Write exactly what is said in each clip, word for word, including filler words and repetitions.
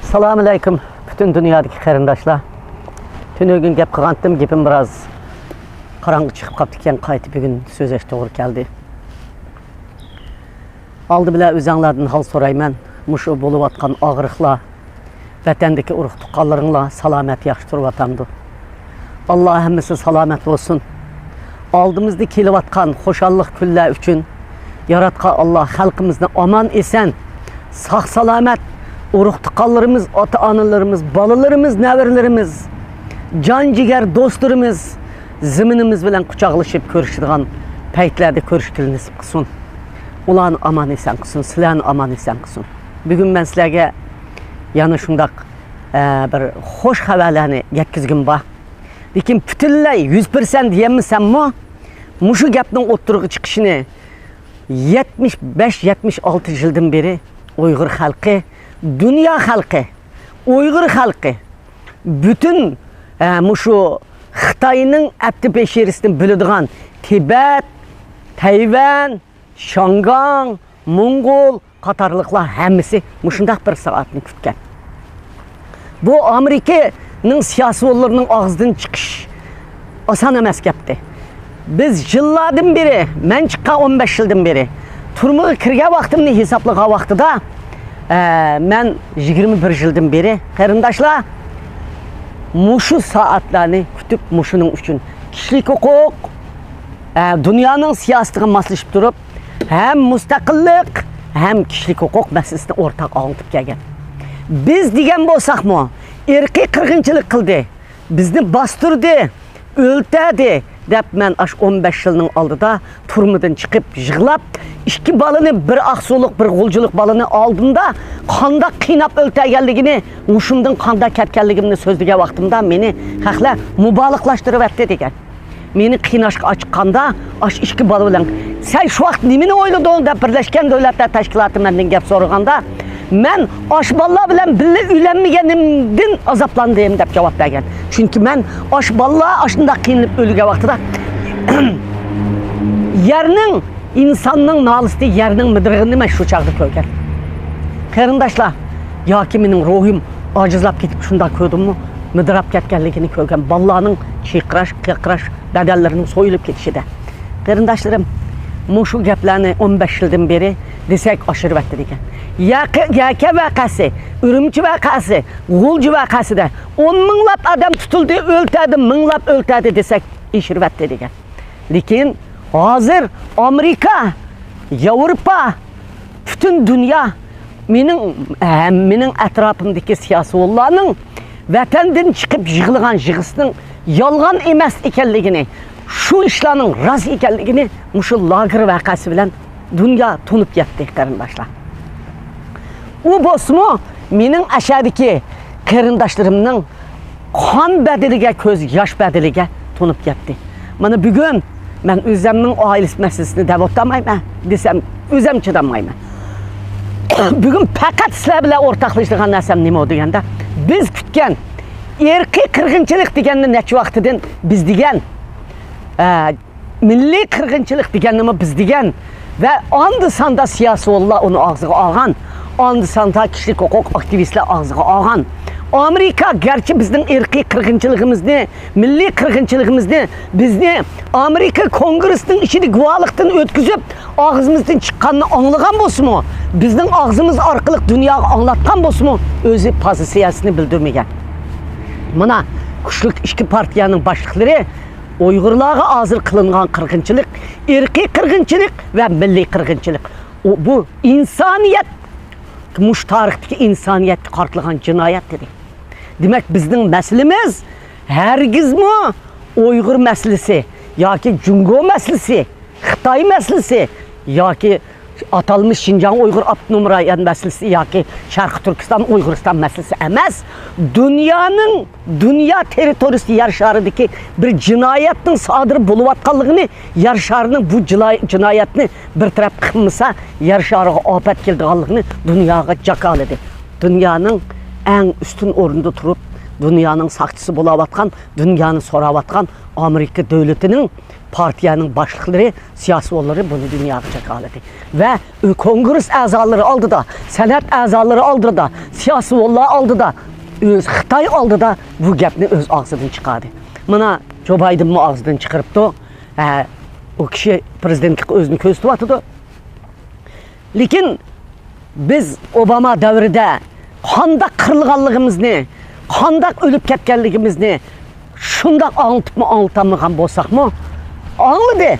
ئەسسالامۇئەلەيكۇم، پۈتۈن دۇنيادىكى قېرىنداشلار. تۈنۈگۈن گەپ قىلغانتىم، گېپىم بىراز قاراڭغۇ چىقىپ قاپتىكەن، قايتا بۈگۈن سۆزلەش توغرا كەلدى. ئالدى بىلەن ئۆزەڭلاردىن ھال سورايمەن. مۇشۇ بولۇۋاتقان ئاغرىقلار، ۋەتەندىكى ئۇرۇق تۇغقانلىرىڭلار سالامەت ياخشى تۇرۇۋاتامدۇ؟ ئاللا ھەممىسى سالامەت بولسۇن. ئالدىمىزدا كېلىۋاتقان خۇشاللىق كۈنلەر ئۈچۈن ياراتقان ئاللا خەلقىمىزنى ئامان ئېسەن، ساق سالامەت، ئۇرۇق تۇغقانلىرىمىز، ئاتا ئانىلىرىمىز، بالىلىرىمىز، نەۋرىلىرىمىز، جان جىگەر دوستلىرىمىز زېمىنىمىز بىلەن قۇچاقلىشىپ كۆرۈشىدىغان پەيتلەردە كۆرۈشكىلى نېسىپ قىلسۇن. ئۇلارنى ئامان ئېسەن قىلسۇن، سىلەرنى ئامان ئېسەن قىلسۇن. بۈگۈن مەن سىلەرگە يەنە شۇنداق، ئە، بىر خوش خەۋەرلەرنى يەتكۈزگۈم بار. لېكىن پۈتۈنلەي يۈز پىرسەنت دېيەلمىسەممۇ، مۇشۇ گەپنىڭ ئوتتۇرىغا چىقىشىنى يەتمىش بەش، يەتمىش ئالتە يىلدىن بېرى ئۇيغۇر خەلقى، دۇنيا خەلقى، ئۇيغۇر خەلقى، پۈتۈن، ئە، مۇشۇ خىتاينىڭ ئەپتى بېشىرىسىنى بۆلىدىغان تىبەت، تەيۋەن، شياڭگاڭ، موڭغۇل قاتارلىقلار ھەممىسى مۇشۇنداق بىر سائەتنى كۈتكەن. بۇ ئامېرىكىنىڭ سىياسىيونلىرىنىڭ ئاغزىدىن چىقىش ئاسان ئەمەس گەپتى. بىز يىللاردىن بېرى، مەن چىققان ئون بەش يىلدىن بېرى تۈرمىگە كىرگەن ۋاقتىمنى ھېسابلىغان ۋاقتىدا، ئە، مەن يىگىرمە بىر يىلدىن بېرى، قېرىنداشلار، مۇشۇ سائەتلەرنى كۈتۈپ، مۇشۇنىڭ ئۈچۈن كىشىلىك ھوقۇق، ئە، دۇنيانىڭ سىياسىتىغا ماسلىشىپ تۇرۇپ، ھەم مۇستەقىللىق، ھەم كىشىلىك ھوقۇق مەسىلىسىنى ئورتاق ئاڭلىتىپ كەلگەن. بىز دېگەن بولساقمۇ، ئىرقىي قىرغىنچىلىق قىلدى، بىزنى باستۇردى، ئۆلتۈردى دەپ، مەن ئاشۇ ئون بەش يىلنىڭ ئالدىدا تۈرمىدىن چىقىپ يىغلاپ، ئىككى بالىنى، بىر ئاقسۇلۇق، بىر غۇلجىلىق بالىنى ئالدىمدا قانداق قىيناپ ئۆلتۈرگەنلىكىنى، ھوشۇمدىن قانداق كەتكەنلىكىمنى سۆزلىگەن ۋاقتىمدا، مېنى خەقلەر مۇبالىغىلەشتۈرۈۋەتتى دېگەن. مېنى قىيناشقا ئاچىققاندا، ئاشۇ ئىككى بالا بىلەن، سەن شۇ ۋاقىت نېمىنى ئويلىدىڭ دەپ، بىرلەشكەن دۆلەتلەر تەشكىلاتى مەندىن گەپ سورىغاندا، مەن ئاشۇ بالىلار بىلەن بىللە ئۆيلەنمىگىنىمدىن ئازابلاندىم دەپ جاۋاب بەرگەن. چۈنكى مەن ئاشۇ بالىلار ئاشۇنداق قىينىلىپ ئۆلگەن ۋاقتىدا يەرنىڭ، ئىنساننىڭ نالىسىنى، يەرنىڭ مىدىرىغىنىنى مەن شۇ چاغدا كۆرگەن. قېرىنداشلار، ياكى مېنىڭ روھىم ئاجىزلاپ كېتىپ شۇنداق كۆردۈممۇ، مىدىراپ كەتكەنلىكىنى كۆرگەن بالىلارنىڭ چىرقىراش، قىرقىراش، بەدەنلىرىنىڭ سويۇلۇپ كېتىشىدە. قېرىنداشلىرىم، مۇشۇ گەپلەرنى ئون بەش يىلدىن بېرى دېسەك ئاشۇرۇۋەتتى دېگەن. يەكە، يەكە ۋەقەسى، ئۈرۈمچى ۋەقەسى، غۇلجا ۋەقەسىدە ئون مىڭلاپ ئادەم تۇتۇلدى، ئۆلتۈردى، مىڭلاپ ئۆلتۈردى دېسەك ئېشىرىۋەتتى دېگەن. لېكىن ھازىر ئامېرىكا، ياۋروپا، پۈتۈن دۇنيا مېنىڭ، ھەم مېنىڭ ئەتراپىمدىكى سىياسىيونلارنىڭ ۋەتەندىن چىقىپ يىغلىغان يىغىسىنىڭ يالغان ئەمەس ئىكەنلىكىنى، شۇ ئىشلارنىڭ راست ئىكەنلىكىنى مۇشۇ لاگېر ۋەقەسى بىلەن دۇنيا تونۇپ يەتتى، قېرىنداشلار. ئۇ بولسىمۇ مېنىڭ ئەشەدىكى قېرىنداشلىرىمنىڭ قان بەدىلىگە، كۆز ياش بەدىلىگە تونۇپ يەتتى. مانا بۈگۈن مەن ئۆزەمنىڭ ئائىلىسى مەسىلىسىنى دەپ ئولتۇرمايمەن دېسەم، ئۆزەم چىدالمايمەن. بۈگۈن پەقەت سىلەر بىلەن ئورتاقلىشىدىغان نەرسەم نېمە دېگەندە، بىز كۈتكەن ئىرقىي قىرغىنچىلىق دېگەننى نەچچە ۋاقتىدىن بىز دېگەن، ئە، مىللىي قىرغىنچىلىق دېگەننىمۇ بىز دېگەن ۋە ئاندا-ساندا سىياسىيونلار ئۇنى ئاغزىغا ئالغان، ئاندا-ساندا كىشىلىك ھوقۇق ئاكتىۋىستلار ئاغزىغا ئالغان. ئامېرىكا گەرچە بىزنىڭ ئىرقىي قىرغىنچىلىقىمىزنى، مىللىي قىرغىنچىلىقىمىزنى، بىزنى ئامېرىكا كونگرېسىنىڭ ئىچىدە گۇۋاھلىقتىن ئۆتكۈزۈپ، ئاغزىمىزدىن چىققاننى ئاڭلىغان بولسىمۇ، بىزنىڭ ئاغزىمىز ئارقىلىق دۇنياغا ئاڭلاتقان بولسىمۇ، ئۆزى پوزىتسىيەسىنى بىلدۈرمىگەن. مانا، كۈچلۈك ئىككى پارتىيەنىڭ باشلىقلىرى ئۇيغۇرلارغا ھازىر قىلىنغان قىرغىنچىلىق، ئىرقىي قىرغىنچىلىق ۋە مىللىي قىرغىنچىلىق. ئۇ، بۇ ئىنسانىيەت، مۇشۇ تارىختىكى ئىنسانىيەتكە قارىتىلغان جىنايەت دېدى. دېمەك، بىزنىڭ مەسىلىمىز ھەرگىزمۇ ئۇيغۇر مەسىلىسى ياكى جۇڭگو مەسىلىسى، خىتاي مەسىلىسى ياكى ئاتالمىش شىنجاڭ ئۇيغۇر ئاپتونوم رايون مەسىلىسى ياكى شەرقىي تۈركىستان، ئۇيغۇرىستان مەسىلىسى ئەمەس، دۇنيانىڭ، دۇنيا تېررىتورىيىسى يەر شارىدىكى بىر جىنايەتنىڭ سادىر بولۇۋاتقانلىقىنى، يەر شارىنىڭ بۇ جىلاي-، جىنايەتنى بىر تەرەپ قىلمىسا، يەر شارىغا ئاپەت كېلىدىغانلىقىنى دۇنياغا جاكارلىدى. دۇنيانىڭ ئەڭ ئۈستۈن ئورنىدا تۇرۇپ، دۇنيانىڭ ساقچىسى بولاۋاتقان، دۇنيانى سوراۋاتقان ئامېرىكا دۆلىتىنىڭ پارتىيەنىڭ باشلىقلىرى، سىياسىيونلىرى بۇنى دۇنياغا جاكارلىدى. ۋە كونگرېس ئەزالىرى ئالدىدا، سېنات ئەزالىرى ئالدىدا، سىياسىيونلار ئالدىدا، ئۆز خىتاي ئالدىدا بۇ گەپنى ئۆز ئاغزىدىن چىقاردى. مانا، جو بايدېنمۇ ئاغزىدىن چىقىرىپتۇ. ھە، ئۇ كىشى پرېزىدېنتلىققا ئۆزىنى كۆرسىتىۋاتىدۇ. لېكىن بىز ئوباما دەۋرىدە قانداق قىرىلغانلىقىمىزنى، قانداق ئۆلۈپ كەتكەنلىكىمىزنى شۇنداق ئاڭلىتىپمۇ ئاڭلىتالمىغان بولساقمۇ، ئاڭلىدى،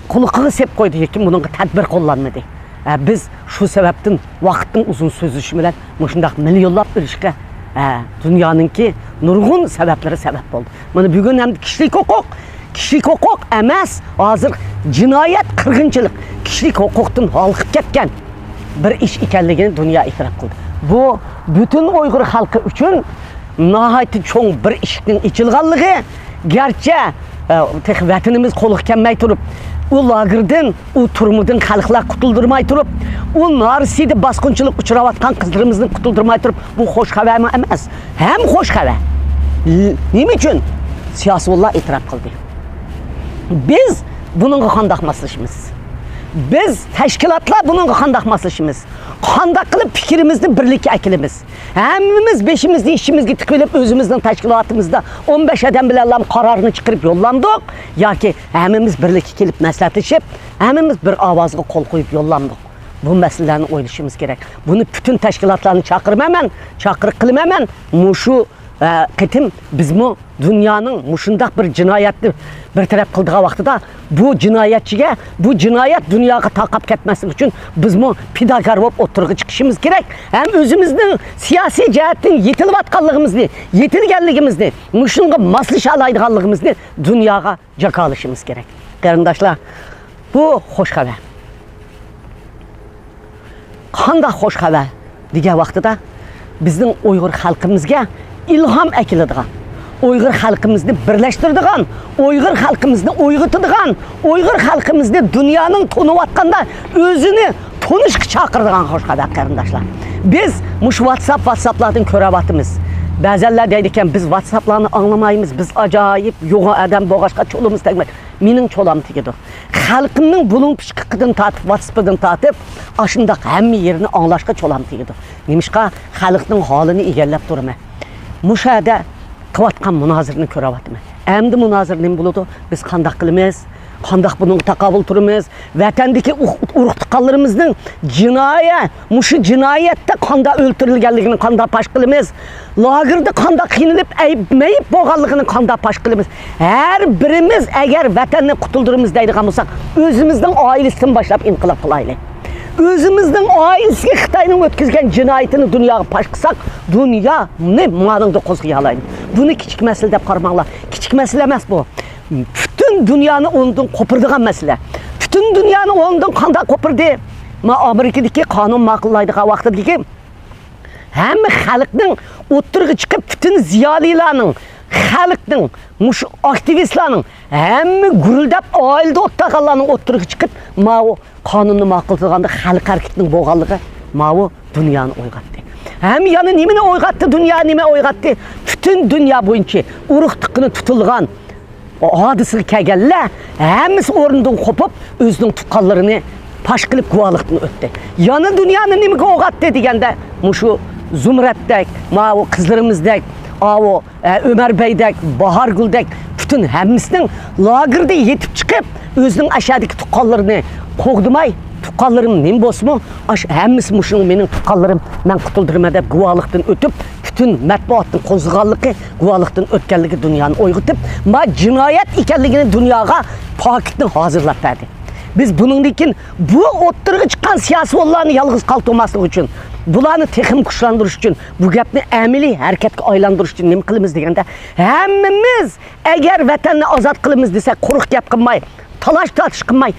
قۇلىقىغا سېلىپ قويدى، لېكىن بۇنىڭغا تەدبىر قوللانمىدى. ھە، بىز شۇ سەۋەبتىن ۋاقىتنىڭ ئۇزۇن سوزۇلۇشى بىلەن مۇشۇنداق مىليونلاپ ئۆلۈشكە، ھە، دۇنيانىڭكى نۇرغۇن سەۋەبلىرى سەۋەب بولدى. مانا بۈگۈن ئەمدى كىشىلىك ھوقۇق، كىشىلىك ھوقۇق ئەمەس، ھازىر جىنايەت، قىرغىنچىلىق كىشىلىك ھوقۇقتىن ھالقىپ كەتكەن بىر ئىش ئىكەنلىكىنى دۇنيا ئېتىراپ قىلدى. بۇ پۈتۈن ئۇيغۇر خەلقى ئۈچۈن ناھايىتى چوڭ بىر ئىشىكنىڭ ئېچىلغانلىقى، گەرچە، ئە، تېخى ۋەتىنىمىز قولغا كەلمەي تۇرۇپ، ئۇ لاگېردىن، ئۇ تۈرمىدىن خەلقلەر قۇتۇلدۇرماي تۇرۇپ، ئۇ نارسىدە باسقۇنچىلىق ئۇچراۋاتقان قىزلىرىمىزنى قۇتۇلدۇرماي تۇرۇپ، بۇ خوش خەۋەرمۇ ئەمەس؟ ھەم خوش خەۋەر. نېمە ئۈچۈن؟ سىياسىيونلار ئېتىراپ قىلدى. بىز بۇنىڭغا قانداق ماسلىشىمىز؟ بىز تەشكىلاتلار بۇنىڭغا قانداق ماسلىشىمىز؟ قانداق قىلىپ پىكرىمىزنى بىرلىككە ئەكېلىمىز؟ ھەممىمىز بېشىمىزنى ئىچىمىزگە تىقىۋېلىپ، ئۆزىمىزنىڭ تەشكىلاتىمىزدا ئون بەش ئادەم بىلەنلا قارارنى چىقىرىپ يوللاندۇق ياكى ھەممىمىز بىرلىككە كېلىپ مەسلىھەتلىشىپ، ھەممىمىز بىر ئاۋازغا قول قويۇپ يوللاندۇق؟ بۇ مەسىلىلەرنى ئويلىشىمىز كېرەك. بۇنى پۈتۈن تەشكىلاتلارنى چاقىرمايمەن، چاقىرىق قىلمايمەن. مۇشۇ، ئە، قېتىم بىزمۇ دۇنيانىڭ مۇشۇنداق بىر جىنايەتنى بىر تەرەپ قىلىدىغان ۋاقتىدا، بۇ جىنايەتچىگە، بۇ جىنايەت دۇنياغا تارقاپ كەتمەسلىكى ئۈچۈن بىزمۇ پىداكار بولۇپ ئوتتۇرىغا چىقىشىمىز كېرەك. ھەم ئۆزىمىزنىڭ سىياسىي جەھەتتىن يېتىلىۋاتقانلىقىمىزنى، يېتىلگەنلىكىمىزنى، مۇشۇنىڭغا ماسلىشالايدىغانلىقىمىزنى دۇنياغا جاكارلىشىمىز كېرەك. قېرىنداشلار، بۇ خوش خەۋەر. قانداق خوش خەۋەر دېگەن ۋاقتىدا، بىزنىڭ ئۇيغۇر خەلقىمىزگە ئىلھام ئەكېلىدىغان، ئۇيغۇر خەلقىمىزنى بىرلەشتۈرىدىغان، ئۇيغۇر خەلقىمىزنى ئويغىتىدىغان، ئۇيغۇر خەلقىمىزنى دۇنيانىڭ تونۇۋاتقاندا ئۆزىنى تونۇشقا چاقىرىدىغان خوش خەۋەر، قېرىنداشلار. بىز مۇشۇ ۋاتساپ، ۋاتساپلاردىن كۆرۈۋاتىمىز. بەزەنلەر دەيدىكەن، بىز ۋاتساپلارنى ئاڭلىمايمىز، بىز ئاجايىپ يوغان ئادەم بولغاچقا چولىمىز تەگمەيدۇ. مېنىڭ چولام تېگىدۇ. خەلقىمنىڭ بۇلۇڭ پىچىقىدىن تارتىپ، ۋاتسىپىدىن تارتىپ، ئاشۇنداق ھەممە يېرىنى ئاڭلاشقا چولام تېگىدۇ. نېمىشقا؟ خەلقنىڭ ھالىنى ئىگىلەپ تۇرىمەن. مۇشۇ يەردە قىلىۋاتقان مۇنازىرىنى كۆرۈۋاتىمەن. ئەمدى مۇنازىرە نېمە بولىدۇ؟ بىز قانداق قىلىمىز؟ قانداق بۇنىڭغا تاقابىل تۇرىمىز؟ ۋەتەندىكى ئۇ-، ئۇرۇق-تۇغقانلىرىمىزنىڭ جىنايە، مۇشۇ جىنايەتتە قانداق ئۆلتۈرۈلگەنلىكىنى قانداق پاش قىلىمىز؟ لاگېردا قانداق قىينىلىپ، ئەيىب-مەيىب بولغانلىقىنى قانداق پاش قىلىمىز؟ ھەر بىرىمىز ئەگەر ۋەتەننى قۇتۇلدۇرىمىز دەيدىغان بولساق، ئۆزىمىزنىڭ ئائىلىسىدىن باشلاپ ئىنقىلاب قىلايلى. ئۆزىمىزنىڭ ئائىلىسىگە خىتاينىڭ ئۆتكۈزگەن جىنايىتىنى دۇنياغا پاش قىلساق، دۇنيانى مانىڭدا قوزغىيالايدۇ. بۇنى كىچىك مەسىلە دەپ قارىماڭلار. كىچىك مەسىلە ئەمەس بۇ. پۈتۈن دۇنيانى ئورنىدىن قوپۇرىدىغان مەسىلە. پۈتۈن دۇنيانى ئورنىدىن قانداق قوپۇردى؟ ما ئامېرىكىدىكى قانۇن ماقۇللايدىغان ۋاقتىدىكى ھەممە خەلقنىڭ ئوتتۇرىغا چىقىپ، پۈتۈن زىيالىيلارنىڭ، خەلقنىڭ، مۇشۇ ئاكتىۋىستلارنىڭ، ھەممە گۈرۈلدەپ ئائىلىدە ئولتۇرغانلارنىڭ ئوتتۇرىغا چىقىپ، ماۋۇ قانۇننى ماقۇللىغاندا خەلق ھەرىكىتىنىڭ بولغانلىقى ماۋۇ دۇنيانى ئويغاتتى. ھەم يەنە نېمىنى ئويغاتتى؟ دۇنيا نېمە ئويغاتتى؟ پۈتۈن دۇنيا بويىچە ئۇرۇق تۇغقىنى تۇتۇلغان ھادىسىگە كەلگەنلەر ھەممىسى ئورنىدىن قوپۇپ، ئۆزىنىڭ تۇغقانلىرىنى پاش قىلىپ گۇۋاھلىقتىن ئۆتتى. يەنە دۇنيانى نېمىگە ئويغاتتى دېگەندە، مۇشۇ زۇمرەتتەك، ماۋۇ قىزلىرىمىزدەك، ئاۋۇ، ئە، ئۆمەر بەيدەك، باھارگۈلدەك پۈتۈن ھەممىسىنىڭ لاگېردا يېتىپ چىقىپ، ئۆزىنىڭ ئەشەدىكى تۇغقانلىرىنى قوغدىماي، تۇغقانلىرىم نېمە بولسىمۇ، ئاشۇ ھەممىسى مۇشۇنىڭ مېنىڭ تۇغقانلىرىم، مەن قۇتۇلدۇرىمەن دەپ گۇۋاھلىقتىن ئۆتۈپ، پۈتۈن مەتبۇئاتنى قوزغىغانلىقى، گۇۋاھلىقتىن ئۆتكەنلىكى دۇنيانى ئويغىتىپ، ما جىنايەت ئىكەنلىكىنى دۇنياغا پاكىتنى ھازىرلاپ بەردى. بىز بۇنىڭدىن كېيىن بۇ ئوتتۇرىغا چىققان سىياسىيونلارنى يالغۇز قالدۇرماسلىق ئۈچۈن، بۇلارنى تېخىمۇ كۈچلەندۈرۈش ئۈچۈن، بۇ گەپنى ئەمەلىي ھەرىكەتكە ئايلاندۇرۇش ئۈچۈن نېمە قىلىمىز دېگەندە، ھەممىمىز ئەگەر ۋەتەننى ئازاد قىلىمىز دېسەك، قۇرۇق گەپ قىلماي، تالاش-تارتىش قىلماي،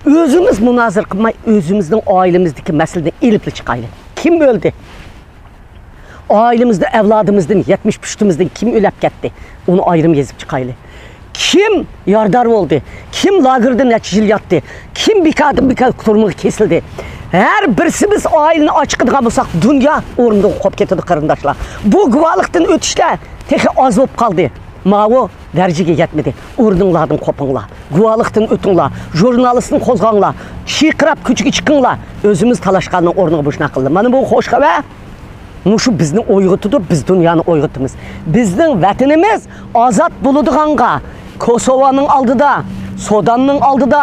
ئۆزىمىز مۇنازىرە قىلماي، ئۆزىمىزنىڭ ئائىلىمىزدىكى مەسىلىنى ئېلىپلا چىقايلى. كىم ئۆلدى؟ ئائىلىمىزدە ئەۋلادىمىزدىن، يەتمىش پۇشتىمىزدىن كىم ئۆلۈپ كەتتى؟ ئۇنى ئايرىم يېزىپ چىقايلى. كىم يارىدار بولدى؟ كىم لاگېردا نەچچە يىل ياتتى؟ كىم بىكاردىن بىكار تۈرمىگە كېسىلدى؟ ھەر بىرسىمىز ئائىلىنى ئاچىقىدىغان بولساق، دۇنيا ئورنىدىن قوپۇپ كېتىدۇ، قېرىنداشلار. بۇ گۇۋاھلىقتىن ئۆتۈشلەر تېخى ئاز بولۇپ قالدى. ماۋۇ دەرىجىگە يەتمىدى. ئورنۇڭلاردىن قوپۇڭلار. گۇۋاھلىقتىن ئۆتۈڭلار. ژۇرنالىستنى قوزغاڭلار. شىرقىراپ كۆچىگە چىقىڭلار. ئۆزىمىز تالاشقاننىڭ ئورنىغا بۇ شۇنداق قىلدى. مانا بۇ خوش خەۋەر. مۇشۇ بىزنى ئويغىتىدۇ، بىز دۇنيانى ئويغىتىمىز. بىزنىڭ ۋەتىنىمىز ئازاد بولىدىغانغا، كوسوۋونىڭ ئالدىدا، سۇداننىڭ ئالدىدا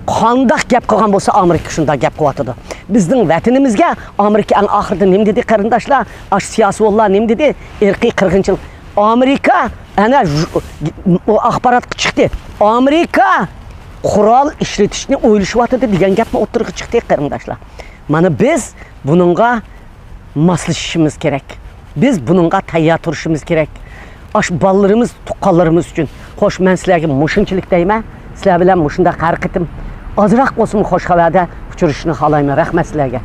قانداق گەپ قىلغان بولسا، ئامېرىكا شۇنداق گەپ قىلىۋاتىدۇ. بىزنىڭ ۋەتىنىمىزگە ئامېرىكا ئەڭ ئاخىرىدا نېمە دېدى، قېرىنداشلار؟ ئاشۇ سىياسىيونلار نېمە دېدى؟ ئىرقىي قىرغىنچىلىق. ئامېرىكا ئەنە ژۇ-، ئۇ ئاخباراتقا چىقتى. ئامېرىكا قورال ئىشلىتىشنى ئويلىشىۋاتىدۇ دېگەن گەپمۇ ئوتتۇرىغا چىقتى، قېرىنداشلار. مانا بىز بۇنىڭغا ماسلىشىشىمىز كېرەك. بىز بۇنىڭغا تەييار تۇرۇشىمىز كېرەك. ئاشۇ بالىلىرىمىز، تۇغقانلىرىمىز ئۈچۈن. خوش، مەن سىلەرگە مۇشۇنچىلىك دەيمەن. سىلەر بىلەن مۇشۇنداق ھەر قېتىم ئازراق بولسىمۇ خوش خەۋەردە ئۇچرىشىشنى خالايمەن. رەھمەت سىلەرگە.